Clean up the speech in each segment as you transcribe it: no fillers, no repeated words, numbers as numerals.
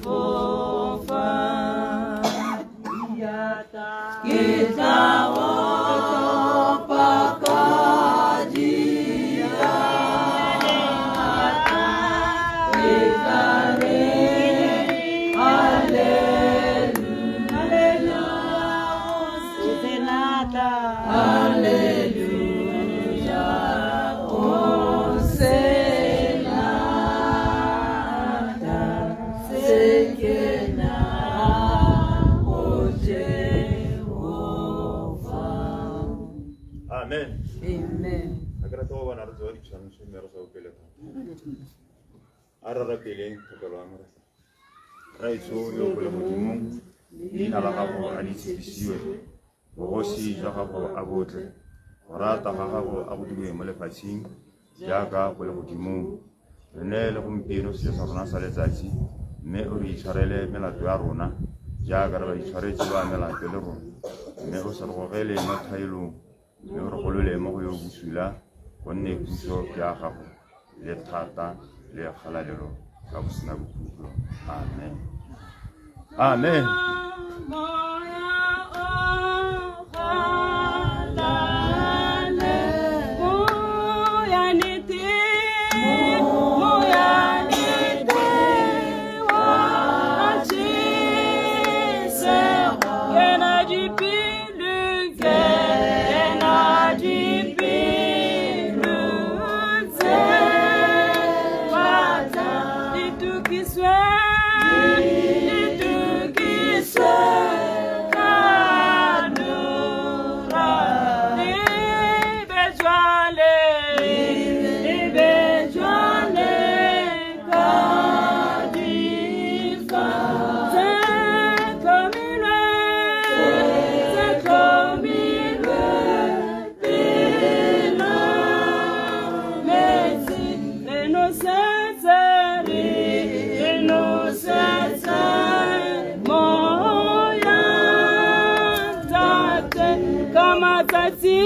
fofa. Ke tla opa ka diatla, ke tla re haleluya, haleluya, Hosanna, sekena o Jehova. Amen. Amen. Ga ke rate go bona re tsewa ditshwantsho mme re sa opele thata. A re rapeleng thapelo ya Morena. Raetsho yo o legodimong, leina la gago a le itshepisiwe, bogosi jwa gago a botle, go rata ga gago a go dirwe mo lefatsheng jaaka go legodimong. Re neele gompieno sejo sa rona sa letsatsi, mme o re itshwarele melato ya rona jaaka re ba itshwaretse ba melato le rona, mme o se re gogele mo thaelong, mme o re golole mo go yo bosula, gonne puso ke ya gago le thata le kgalalelo ka bosena bokhutlo. Amen. Amen. Moya o galale, moya nete, moya nete wa Jesu, kena dipelo, kena dipelo tse batla di tukiswe, di tukiswe ka nora. Di be jwale, di be jwale ka difa tse tlhomilwe, tse tlhomilwe pela metsi. Re nosetse, re nosetse moya Ntate ka matsatsi,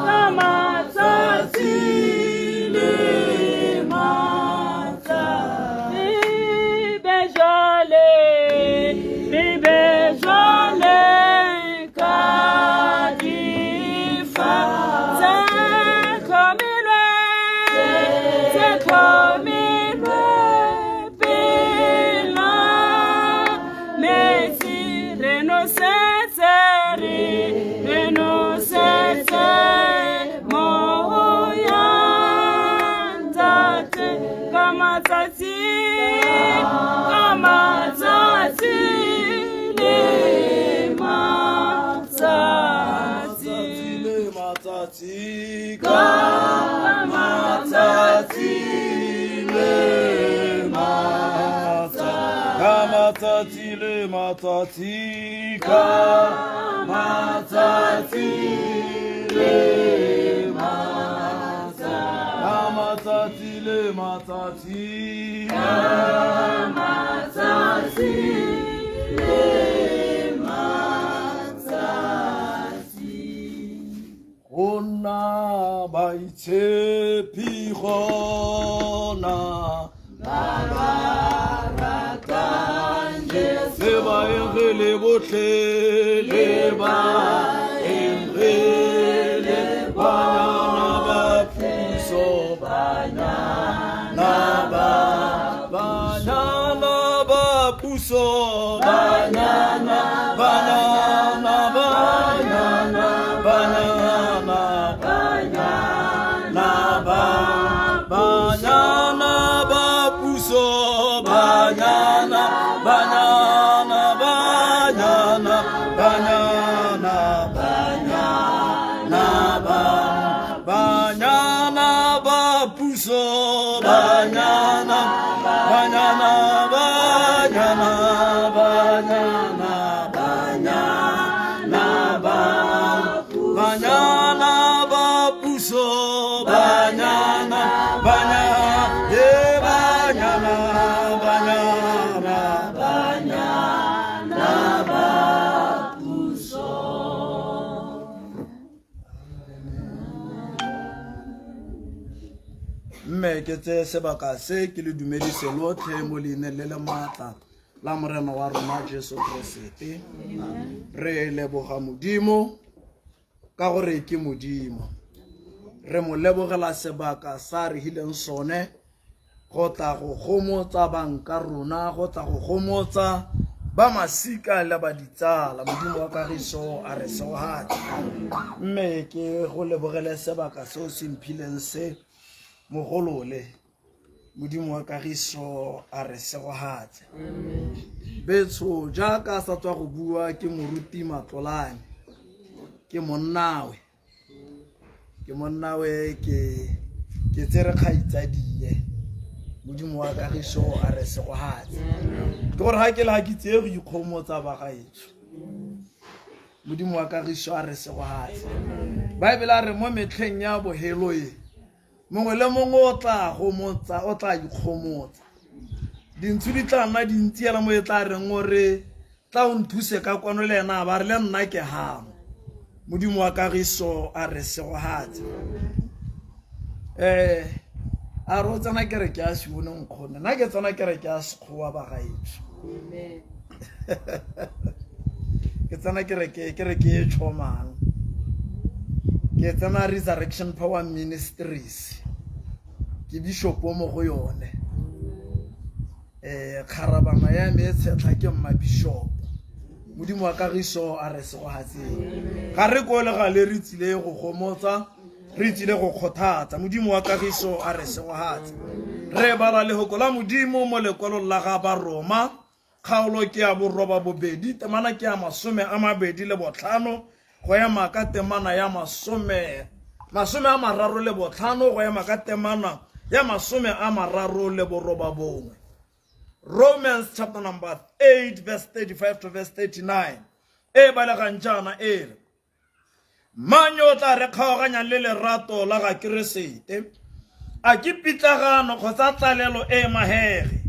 ka matsatsi le matla. Re be jwale, re be jwale ka difa tse tlhomilwe, tse tlhomilwe pela metsi. Re nosetse, re nosetse moya Ntate ka matsatsi, ka matsatsi le matsatsi. Le matsatsi, ka matsatsi le matsatsi, ka matsatsi le matsatsi, ka matsatsi le matsatsi, ka matsatsi le matsatsi, ka matsatsi le matsatsi. Go nna baitshepi gona ba ba ratang Jesu, le baengele botlhe, le baengele, banyana ba puso, banyana ba, banyana ba puso, banyana, banyana, banyana, banyana, banyana ba, banyana ba puso, banyana, banyana, banyana, banyana, banyana ba, banyana ba puso, banyana, banyana, banyana, banyana, banyana ke tseye sebaka se ke le dumedise lotlhe mo leineng le le maatla la morena wa rona Jesu Keresete. Re leboga Modimo ka gore ke Modimo. Re mo lebogela sebaka sa re hileng sone go tla go gomotsa banka rona, go tla go gomotsa ba masika le ba ditsala. Modimo wa kagiso a re segogatse. Mme ke go lebogele sebaka seo se mphileng se mogolole. Modimo wa kagiso a re segogatse. Betsho jaaka a sa tswa go bua ke moruti Matlolane, ke monnawe. Ke monnawe ke ke tsere kgaitsadie. Modimo wa kagiso a re segogatse. Ke gore ga ke le ga ke tseye go ikgomotsa ba gaetsho. Modimo wa kagiso a re segogatse. Baebele a re mo metlheng ya bohelo e mongwe le mongwe o tla gomotsa, o tla ikgomotsa. Dintsho di tla nna dintsi hela mo e tla reng o re tla o nthuse ka kwano le ena a ba re le nna ke hano. Modimo wa kagiso a re segogatse. A re o tsena kereke ya Sione nkgonne, nna ke tsena kereke ya Sekgowa ba gaetsho. Ke tsena kereke, kereke e tšhomang. Ke tsena Resurrection Power Ministries. Ke bishopo mo go yone. Kgarabana ya me e tshetlha ke mma bishop. Modimo wa kagiso a re segogatseng. Ga re ko le gale re tsile go gomotsa, re tsile go kgothatsa. Modimo wa kagiso a re segogatse. Re bala lehoko la Modimo mo lekwalong la ga Baroma, kgaolo ke ya boroba bobedi, temana ke ya 25 go ema ka temana ya 35 go ema ka temana ya 39. Romans chapter number 8 verse 35 to verse 39 e balegang jaana e re, mang yo o tla re kgaoganyang le lerato la ga Keresete? A ke pitlagano kgotsa tlalelo e mahege,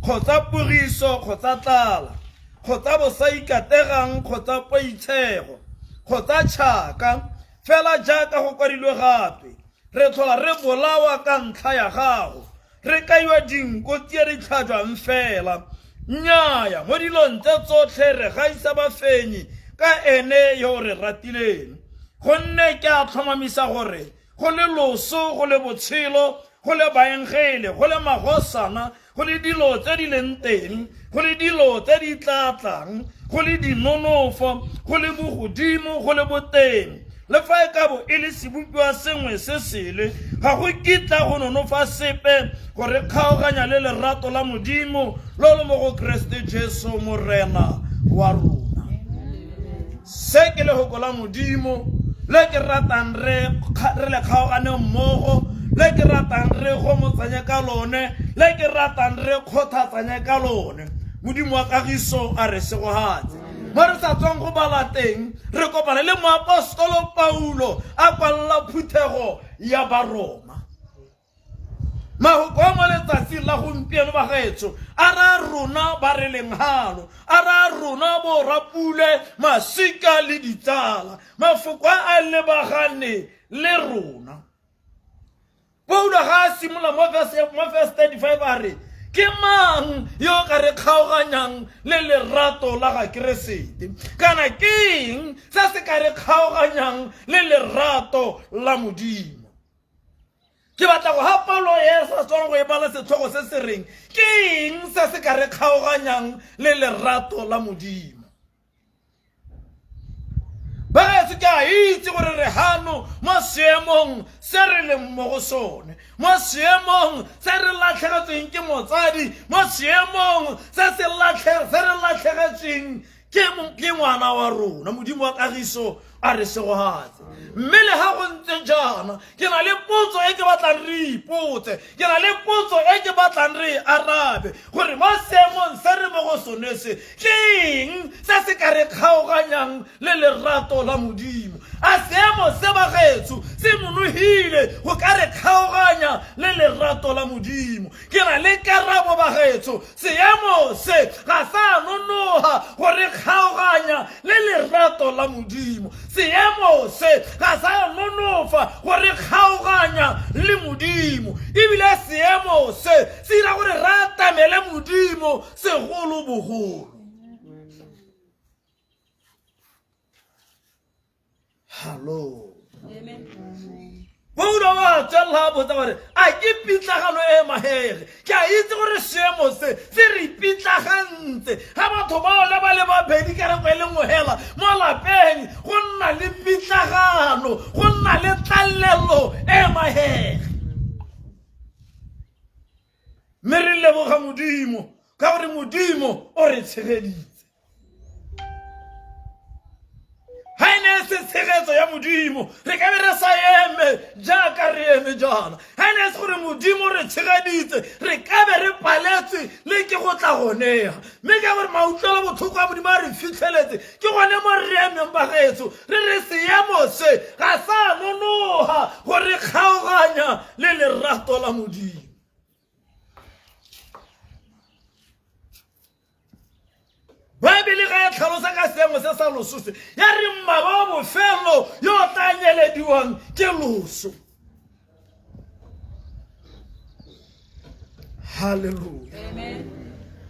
kgotsa pogiso kgotsa tlala, kgotsa bosaikategang kgotsa poitshego, kgotsa tšhaka? Fela jaaka go kwadilwe gatwe, re tlhola re bolawa ka ntlha ya gago, re kaiwa dinko tse re tlhajwang fela. Nnyaya, mo dilong tse tsotlhe re gaisa bafenyi ka ene yo o re ratileng. Gonne ke a tlhomamisa gore go le loso, go le botshelo, go le baengele, go le magosana, go le dilo tse di leng teng, go le dilo tse di tla tlang, go le dinonofo, go le bogodimo, go le boteng, le fa e ka bo e le sebopiwa sengwe se sele, ga go kitla go nonofa sepe go re kgaoganya le lerato la Modimo lo lo mo go Keresete Jesu Morena wa rona. Se ke lehoko la Modimo le ke ratang re le kgaogane mmogo, le ke ratang re gomotsanye ka lone, le ke ratang re kgothatsanye ka lone. Modimo wa kagiso a re segogatse. Mo re sa tswang go bala teng, re kopana le moapostolo Paulo a kwalla phuthego ya Baroma. Mahoko a mo letsatsing la gompieno bagaetsho a ra rona ba re leng hano, a ra rona bo Rapule, masika le ditsala. Mafoko a a lebagane le rona. Paulo ga a simolola mo verse 35 a re, ke mang yo o ka re kgaoganyang le lerato la ga Keresete? Kana ke eng se se ka re kgaoganyang le lerato la Modimo? Ke batla go ga Paulo e sa tswang go e bala setlhogo se se reng ke eng se se ka re kgaoganyang le lerato la Modimo. Bagaetsho, ke a itse gore re hano mo seemong se re leng mo go sone, mo seemong se re latlhegetsweng ke motsadi, mo seemong se se re latlhegetsweng ke ngwana wa rona. Modimo wa kagiso a re segogatse. Mme le ga go ntse jaana, ke na le potso e ke batlang re ipotse, ke na le potso e ke batlang re e arabe, gore mo seemong se re mo go sone se, ke eng se se ka re kgaoganyang le lerato la Modimo? A seemo se bagaetsho se nonogile go ka re kgaoganya le lerato la Modimo? Ke na le karabo bagaetsho, seemo se ga sa nonoga go re kgaoganya le lerato la Modimo. Seemo se ga sa nonofa go re kgaoganya le Modimo, ebile seemo se se dira gore re atamele Modimo segolobogolo. Hallo. Paulo wa tswelela a botsa gore a ke pitlagano e magege. Ke a itse gore seemo se se re pitlagantse ga batho bao le ba le babedi ka nako e le nngwe hela mo lapeng, go nna le pitlagano, go nna le tlalelo e magege. Mme re leboga Modimo ka gore Modimo o re tshegeditse. Ga e ne e se tshegetso ya Modimo, re ka be re sa eme jaaka re eme jaana. Ga e ne e se gore Modimo re tshegeditse, re ka be re paletswe le ke go tla gonega. Mme ka gore mautlwelo botlhoko a Modimo a re fitlheletse, ke gone mo re emeng bagaetsho, re re seemo se ga sa nonoga go re kgaoganya le lerato la Modimo. Baebele ga e tlhalosa ka seemo se sa loso se, ya re mmaba wa bofelo yo o tla nyelediwang ke loso. Halleluja.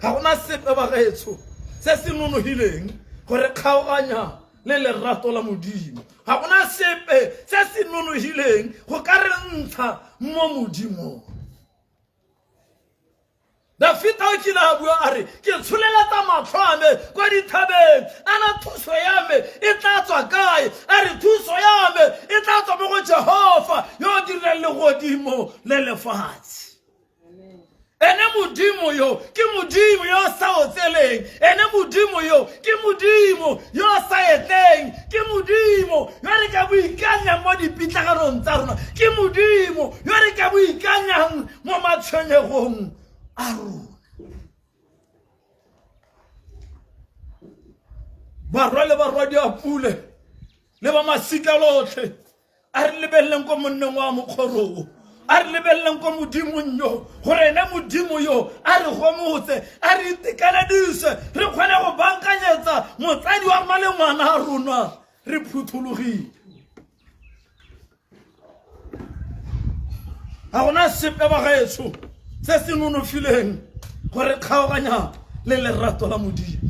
Ga gona sepe bagaetsho se se nonogileng go re kgaoganya le lerato la Modimo. Ga gona sepe se se nonogileng go ka re ntsha mo Modimong. Dafita o kile a bua a re, ke tsholeletsa matlho a me kwa dithabeng, ana thuso ya me e tla tswa kae? A re, thuso ya me e tla tswa mo go Jehofa yo o dirileng legodimo le lefatshe. Ene Modimo yo ke Modimo yo o sa otseleng, ene Modimo yo ke Modimo yo o sa etleng, ke Modimo yo re ka bo ikanyang mo dipitlaganong tsa rona, ke Modimo yo re ka bo ikanyang mo matshwenyegong a rona. Barwa le barwadi a pule le ba masika lotlhe, a re lebeleleng ko monneng wa mokgoroo, a re lebeleleng ko Modimong yo, gore ene Modimo yo a re gomotse, a re itekanedise, re kgone go bankanyetsa motsadi wa rona le ngwana a rona re phuthologile. Ga gona sepe bagaetsho se se nonofileng gore kgaoganya le lerato la Modimo.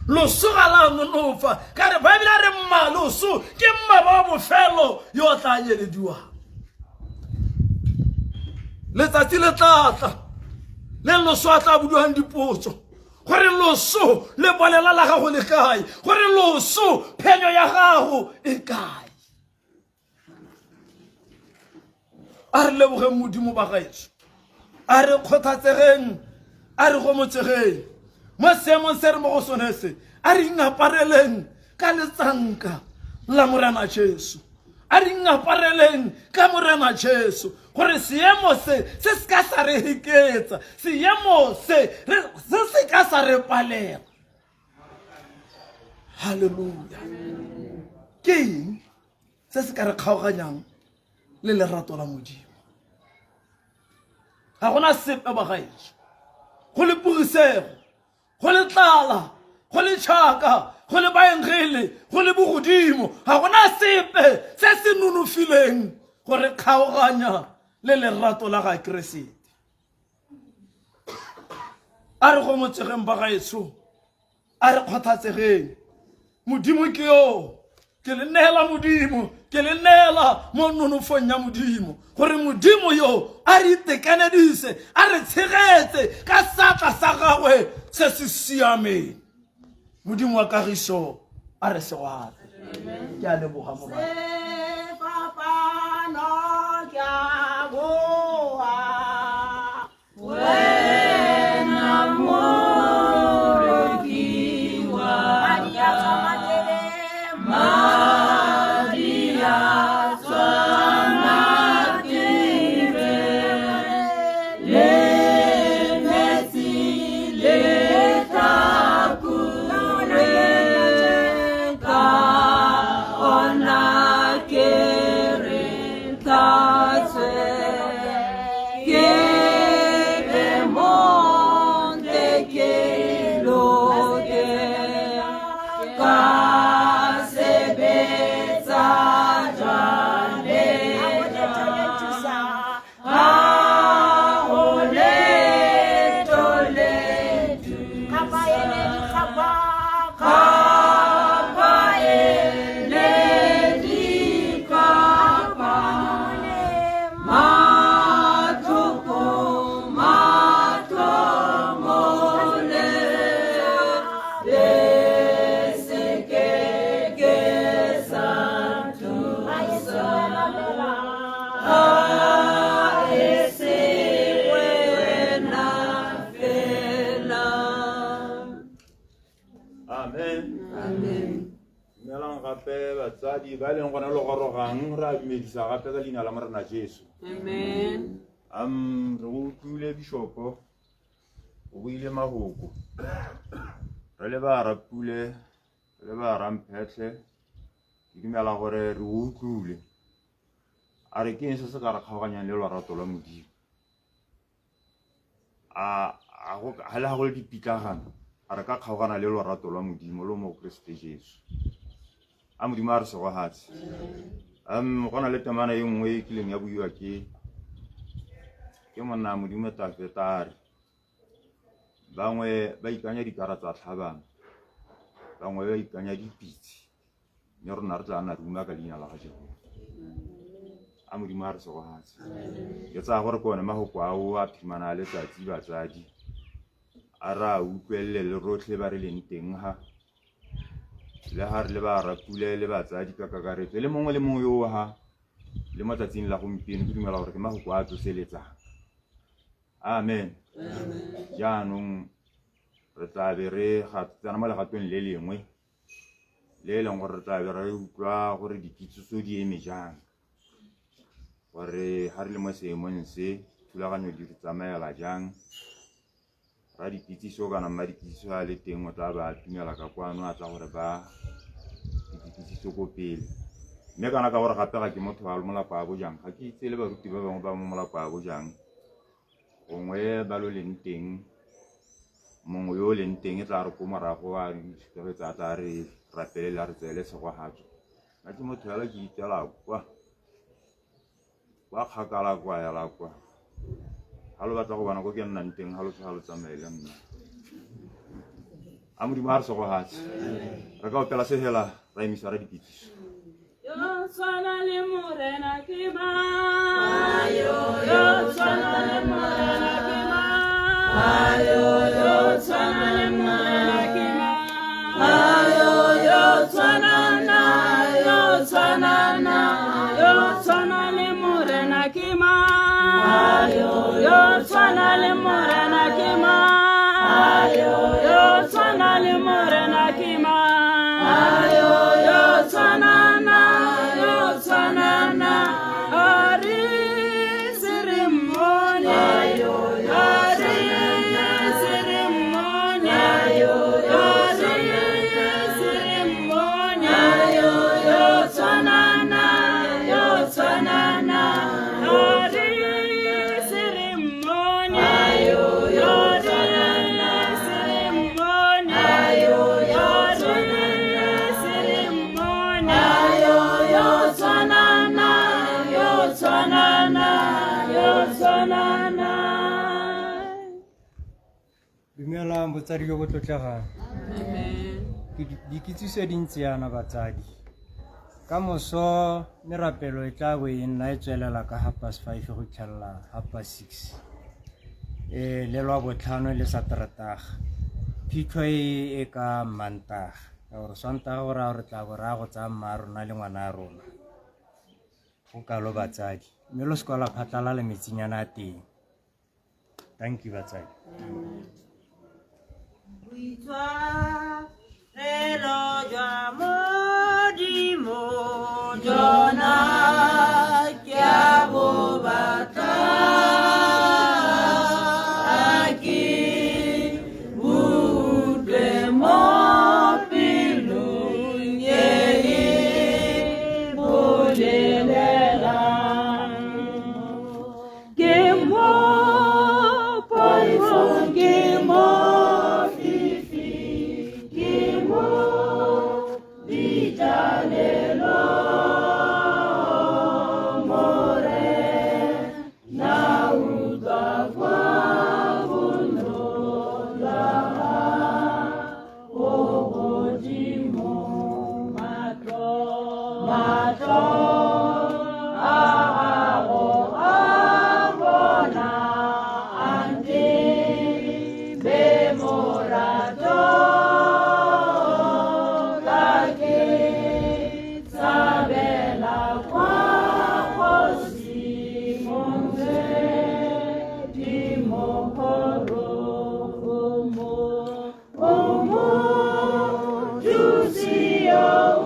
Loso ga la nonofa, ka re Baebele a re mma loso ke mma ba bofelo yo o tla nyelediwang. Letsatsi le tla tla le loso a tla budiwang dipotso gore loso le bolela la gago le kae, gore loso phenyo ya gago e kae. A re lebogeng Modimo bagaetsho, a re kgothatsegeng, a re gomotsegeng mo seemong se re mo go sone se, a re ingapareleng ka letsanka la Morena Jesu, a re ingapareleng ka Morena Jesu, gore seemo se se se ka sa re heketsa, seemo se se se ka sa re palela. Halleluja. Ke eng se se ka re kgaoganyang le lerato la Modimo? Ga gona sepe bagaetsho, go le pogisego, go le tlala, go le tšhaka, go le baengele, go le bogodimo, ga gona sepe se se nonofileng go re kgaoganya le lerato la ga Keresete. A re gomotsegeng bagaetsho, a re kgothatsegeng. Modimo ke yo, ke le neela Modimo, ke le neela mo nonofong ya Modimo, gore Modimo yo a re itekanedise, a re tshegetse ka seatla sa gagwe se se siameng. Modimo wa kagiso a re segwatse. Ke a leboga mo Sefapano ke a boa. Wena moloki wa Madi a tswa matleleng. Madi a tswa matleleng. Le metsi le tlhakore ka ona gape batsadi ba e leng gone lo gorogang re a dumedisa gape ka leina la Morena Jesu. Amen. Re go utlwile bishopo o buile mahoko re le ba Rapule re le ba Ramphetlhe ke dumela gore re o utlwile a re ke eng se se ka re kgaoganyang le lorato lwa Modimo a ga le ga go le dipitlagano a re ka kgaogana le lorato lwa Modimo lo mo Keresete Jesu a Modimo a re segogatse. Go na le temana e nngwe e kileng ya buiwa ke monna Modimo Tafeta a re bangwe ba ikanya dikara tsa tlhabano bangwe ba ikanya dipitse mme rona re tla nna re uma ka leina la ga Jehova. A Modimo a re segogatse. Ke tsaya gore ke one mahoko ao a phirimana a letsatsi batsadi a re a utlwelele le rotlhe ba re leng teng ga le ga re le ba Rapule le batsadi ka kakaretso le mongwe le mongwe yo ha le mo tsatsing la gompieno ke dumela gore ke mahoko a tsoseletsang. Amen. Jaanong re tla be re tsena mo legatong le lengwe le e leng gore re tla be re utlwa gore dikitsiso di eme jang gore ga re le mo seemong se thulaganyo di re tsamaela jang. Ra dikitsiso kana mma dikitsiso a le teng o tla ba atumela ka kwano a tla gore ba dikitsiso ko pele mme kana ka gore gape ga ke motho wa molapo a bojang ga ke itse le baruti ba bangwe ba mo molapo a bojang gongwe ba lo leng teng mongwe yo o leng teng e tla re ko morago a itshupegetsa a tla re rapelele a re tseele segwagatso nna ke motho fela ke itela kwa kwa kgakala kwa yala kwa ga lo batla go bona ko ke nnang teng ga lo tloga lo tsamaye le nna. A Modimo a re segogatse. Re ka opela se fela ra emisa ra dikitsiso. Yo tshwana le Morena ke mang? Yo tshwana le Morena ke mang? Yo tshwana le Morena ke mang? Yo tshwana na, yo tshwana na, yo tshwana le Morena ke mang? Yo tshwana le Morena ke mang? Yo tshwana le Morena ke mang? Yo tshwana na, yo tshwana na, a re se re mmone, a re se re mmone, a re se re mmone, yo tshwana na, yo tshwana na, a re se re mmone, yo re se re mmone, yo re se re mmone, yo tshwana na, yo tshwana na, yo tshwana na. Dumelang botsadi jo bo tlotlegang. Amen. Dikitsiso di ntse yana batsadi. Ka moso merapelo e tla bo e nna e tswelela ka 5:30 go fitlhelela 6:30. Le lwa botlhano le Sateretaga. Phitlho e ka Mantaga. Ka gore Sontaga go raya gore tla bo raya go tsaya mma rona le ngwana a rona. Go kalo batsadi. Mme lo seka la phatlala le metsinyana a teng. Thank you batsadi. Boitshwarelo jwa Modimo jona ke a bo batla, a ke bo utlwe mo pelong e e bolelelang. Ke mo poifong, ke mo fifing, ke mo ditlalelong, Morena utlwa kwa bonolo jwa gago godimo. Matlho a gago a bona a ntebe morato, ka ke tshabela kwa kgosimong tse di mogoro. O mo thusi yo o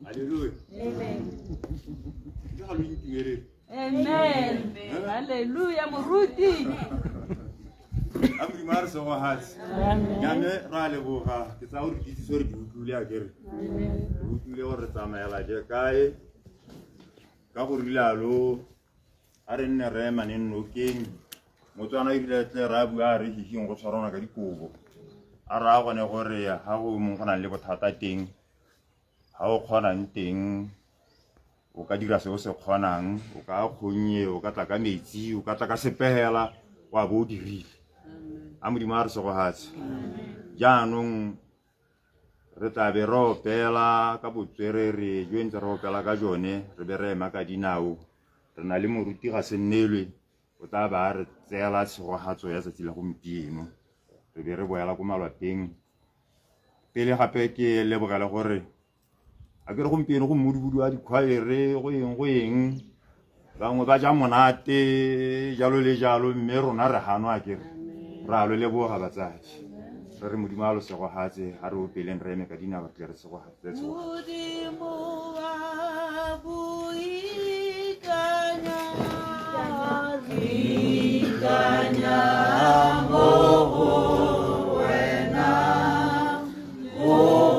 Alleluia. Amen. Ke ga lo intumelele. Amen. Hallelujah, moruti. A Modimo a re segogatse. Nyame ra leboga ke tsaya gore dikitsiso re di utlwile a kere. Re utlwile gore re tsamaela je kae. Ka go rialo a re nne re emaneng nokeng. Motswana erile tle ra bua a re hihing go tshwarana ka dikobo. A raya gone gore ga go mongwe go nang le bothata teng ga o kgonang teng o ka dira se o se kgonang o ka kgonnye o ka tla ka metsi o ka tla ka sepegela wa bo o dirile a modimo a re segogatse jaanong re tla be re opela ka botswerere jo ntse re opela ka jone re be re ema ka dinao re na le moruti ga se nnelwe o tla ba a re tseela tshegogatso ya tsatsi la gompieno re be re boela ko malwapeng pele gape ke lebogele gore a ke re gompieno go mmudubudu wa dikhwaere go eng go eng bangwe ba ja monate jalo le jalo mme rona re ganwa a kere re a lo leboga batsadi re re modimo a lo segogatse ga re opeleng re eme ka dinao re tle re segogatse Modimo wa boikanya, re ikanya mo go wena. O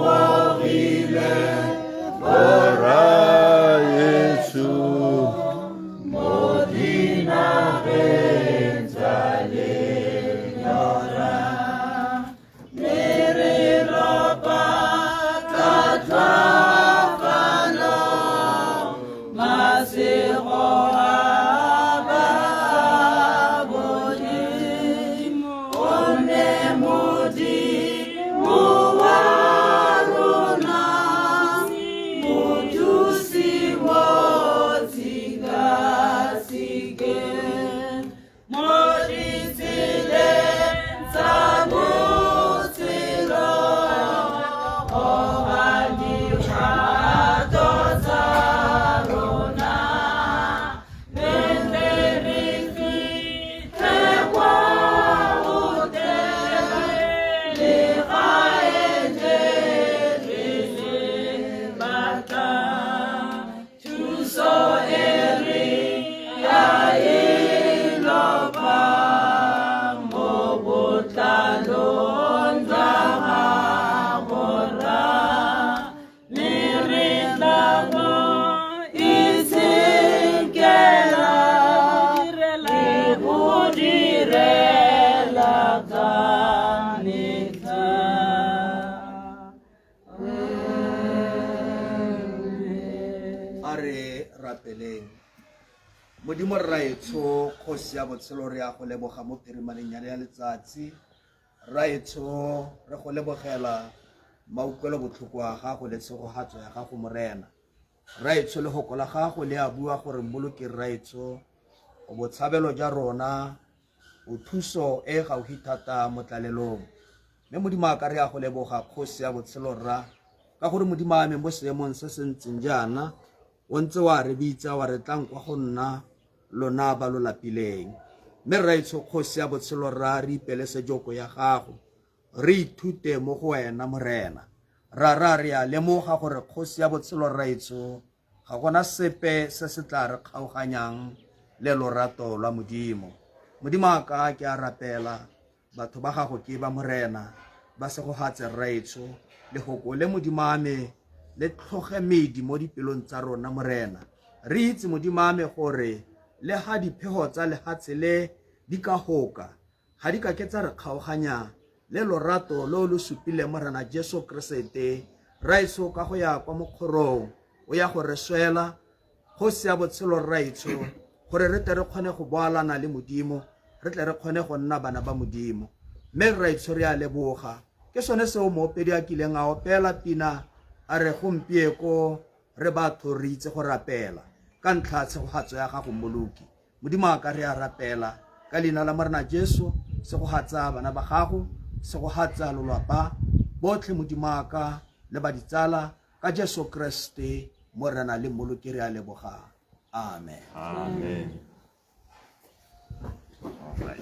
gogile Borraetsho mo dinageng tsa lenyora. Mme re lopa ka tlhoafalo, masego a ba a boneng. Gonne Modimo wa rona, mothusi mo tshikatshikeng, mo ditseleng tsa botshelo, goga dikgato tsa rona, mme tle re fitlhe kwa go teng, legae le re le batlang. Thuso e re ya e lopang mo botlalong jwa gago Rra, mme re tla go itshenkela le go direla ka metlha. A re rapeleng. Modimo Rraetsho, kgosi ya botshelo, re ya go leboga mo phirimaneng ya letsatsi. Rraetsho, re go lebogela mautlwelo botlhoko a gago le tshegogatso ya gago Morena. Rraetsho, lehoko la gago le a bua gore mmoloki Rraetsho, o botshabelo ja rona, o thuso e gaufi thata mo tlalelong. Mme Modimo a ka re ya go leboga kgosi ya botshelo rra, ka gore Modimo a me mo seemong se se ntseng jaana o ntse wa re bitsa wa re tlang kwa go nna lona ba lo lapileng. Mme Rraetsho kgosi ya botshelo rra, re ipele sejoko ya gago, re ithute mo go wena Morena. Rara re a lemoga gore kgosi ya botshelo Rraetsho ga gona sepe se se tla re kgaoganyang le lorato lwa Modimo. Modimo a ka ke a rapela batho ba gago ke ba Morena ba segogatse Rraetsho, lehoko le Modimo a me le tlhoge medi mo dipelong tsa rona Morena. Re itse Modimo a me gore le ga diphego tsa lehatshe le di ka goka, ga di ka ke tsa re kgaoganya le lorato lo lo supileng Morena Jesu Keresete. Rraetsho ka go ya kwa mokgorong o ya go re swela kgosi ya botshelo Rraetsho, gore re tle re kgone go boalana le Modimo, re tle re kgone go nna bana ba Modimo. Mme Rraetsho re a leboga. Ke sone seo moopedi a kileng a opela pina a re gompieko re batho re itse go rapela ka ntlha ya tshegogatso ya gago Mmoloki. Modimo a ka re a rapela ka leina la Morena Jesu, segogatsa bana ba gago, segogatsa lolwapa botlhe Modimo a ka le ba ditsala ka Jesu Kriste Morena le Mmoloki re a leboga. Amen. Amen. All right.